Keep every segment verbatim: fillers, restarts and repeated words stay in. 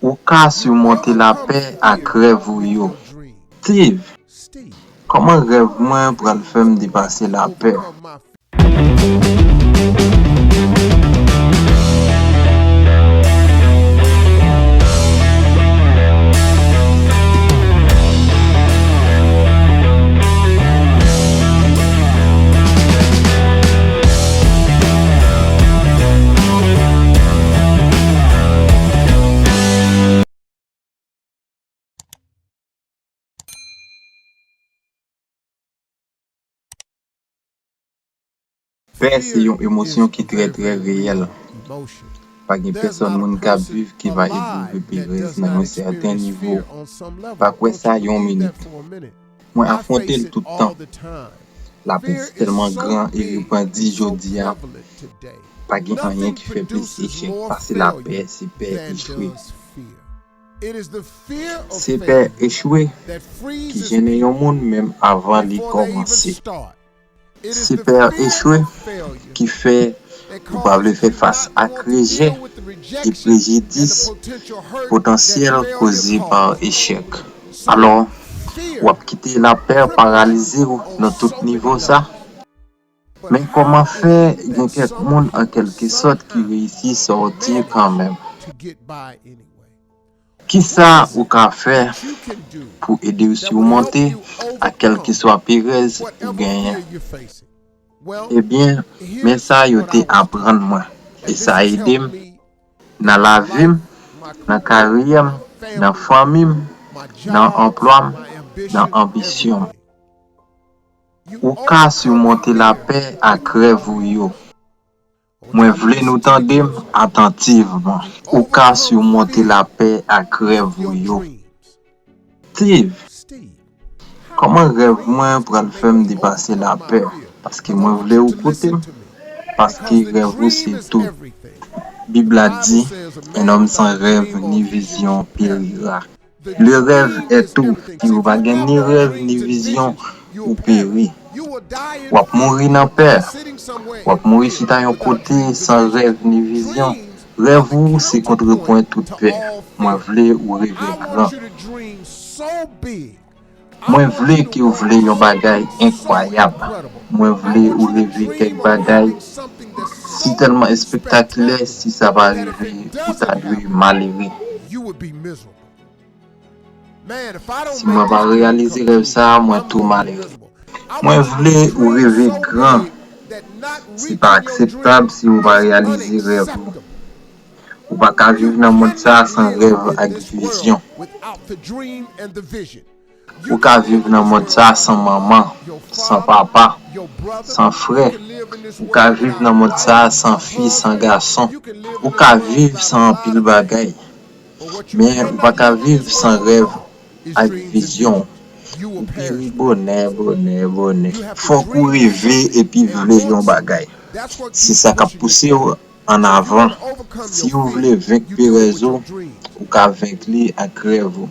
Ou ka simonte lapè ak rèv ou yo. Steve, kòman rèv mwen pral fè m depase lapè? Pè se yon emosyon ki trè, trè reyèl. Pa gen pèsòn moun k ap viv ki pa epwouve perèz nan yon sèten nivo. Pa kwè sa yon minit. Mwen afwonte l tout tan. Lapè tèlman gran e repanti jodi a. Pa gen anyen ki fè plis echèk pase lapè, se pè echwe. Se pè echwe ki jennen yon moun menm avan li kòmanse. Se pè echwe ki fè ou pa vle fè fas ak rejè e prejidis potansyèl koze pa echèk. Alò, w ap kite lapè paralize w nan tout nivo sa? Men kòman fè gen kèk moun an kèlkesòt ki reyisi sòti kanmenm? Kisa ou ka fè pou ede w simonte a kèlkeswa perèz ou genyen? Ebyen, men sa yo te aprann mwen, e sa ede m nan lavi m, nan karyè m, nan fanmi m, nan anplwa m, nan anbisyon m. Ou ka simonte lapè ak rèv ou yo. Mwen vle nou tande m atantivman. Ou ka simonte lapè ak rèv ou yo. Steve, kòman rèv mwen pral fè m depase lapè? Paske mwen vle ou koute m. Paske rèv ou se tout. Bib la di, un homme sans rêve ni vision périra. Le rêve est tout. Si ou pa gen ni rèv ni vizyon, ou peri. W ap mouri nan pè. W ap mouri chita yon kote san rèv ni vizyon. Rèv ou se kontrepwen tout pè. Mwen vle ou reve gran. Mwen vle ke w vle yon bagay enkwayab. Mwen vle ou reve kèk bagay. Si tèlman espektakilè, si sa pa rive, ou ta dwe malere. Si mwen pa reyalize rèv sa a, mwen tou malere. Mwen vle ou reve gran. Se pa akseptab si ou pa reyalize rèv ou. Ou pa ka viv nan mond sa a san rèv ak vizyon. Ou ka viv nan mond sa a san manman, san papa, san frè. Ou ka viv nan mond sa a san fi, san gason. Ou ka viv san anpil bagay. Men ou pa ka viv san rèv ak vizyon. Ou peri bonè, bonè, bonè. Fòk ou reve epi vle yon bagay. Se sa k ap pouse w ann avan. Si ou vle venk perèz ou, ou ka venk li ak rèv ou.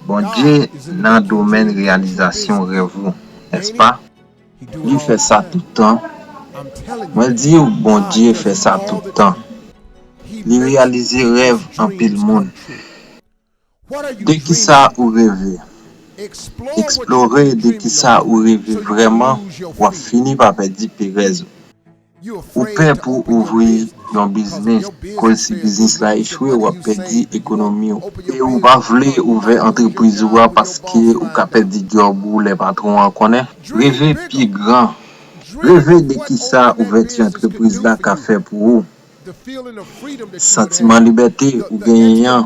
Bondye nan domèn reyalizasyon rèv ou, nèspa? Li fè sa tout tan. Mwen di w, Bondye fè sa tout tan. Li reyalize rèv anpil moun. De kisa ou reve? Eksplore de kisa ou reve vrèman, w ap fini pa pèdi perèz ou. Ou pè pou ouvri yon biznis, koz si biznis la echwe, w ap pèdi ekonomi w. E ou pa vle ouvè antrepriz ou a paske ou ka pèdi djòb ou lè patwon an konnen. Reve pi gran. Reve de kisa ouvèti antrepriz la ka fè pou ou. Santiman libète ou genyen an,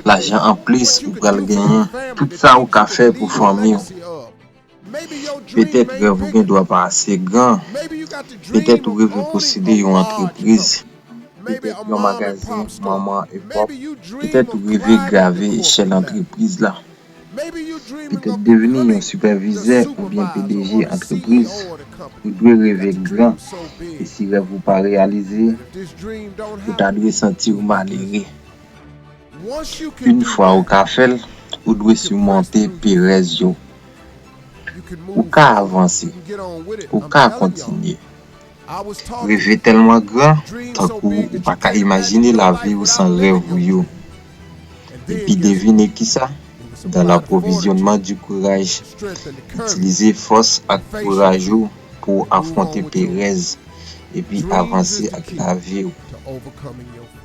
lajan anplis ou pral genyen, tout sa ou ka fè pou fanmi w. Petèt rèv ou gen dwa pa ase gran. Petèt ou reve posede yon antrepriz. Petèt yon magazen, manman e pòp. Petèt ou reve grave echèl antrepriz la. Petèt devni yon sipèvizè oubyen P D G antrepriz. Ou dwe reve gran. E si rèv ou pa reyalize, ou ta dwe santi w malere. Yon fwa ou ka fè l, ou dwe simonte perèz yo. Ou ka avanse. Ou ka kontinye. Reve tèlman gran, tankou ou pa ka imajine lavi w san rèv ou yo. Epi devine kisa? Dans l'approvisionnement du courage, itilize fòs ak kouraj ou pou w afwonte perèz epi avanse ak lavi w.